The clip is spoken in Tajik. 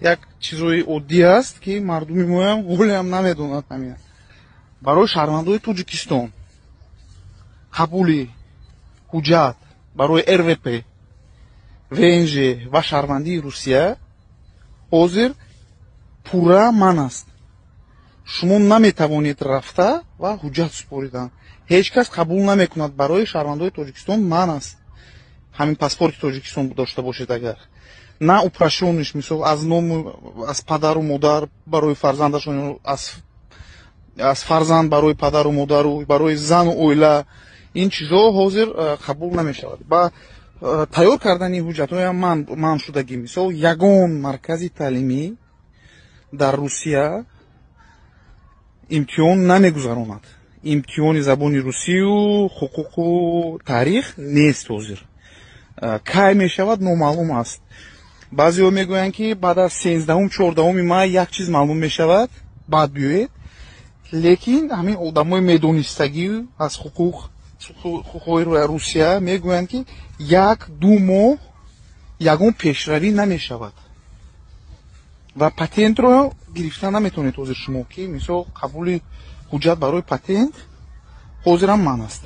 Як чизои оддӣ аст, ки мардуми моям ҳолиам намедонад. Ҳамин барои шаҳрвандои Тоҷикистон қабули ҳуҷҷат барои РВП, ВНЖ ва шаҳрвандии Русия ҳозир пурра манъ аст. Шумо наметавонед рафта ва ҳуҷҷат супоридан, ҳеҷ кас қабул намекунад. Барои шаҳрвандои Тоҷикистон манъ аст. Ҳамин паспорти Тоҷикистон дошта бошед агар, на упрощённый ш, мисол, аз ному аз падару модар барои фарзандашон, аз фарзанд барои падару модару барои зану оила, ин чизҳо ҳозир қабул намешавад. Ба тайёр кардани ҳуҷҷатҳоям манъ шудагӣ. Мисол, ягон маркази таълимӣ дар Русия имтиҳон намегузаронад. Имтиҳони забони русию ҳуқуқу таърих нест ҳозир. Кай мешавад, номаълум аст. Баъзеҳо мегӯянд, ки баъд аз 13-ум, 14-уми май як чиз маълум мешавад, баъд биёед. Лекин ҳамин одамои медонистагӣ аз ҳуқуқҳои Русия мегӯянд, ки 1-2 моҳ ягон пешравӣ намешавад ва патентро гирифта наметавонед ҳозир шумо, ки мисол, қабули ҳуҷҷат барои патент ҳозирам манъ аст.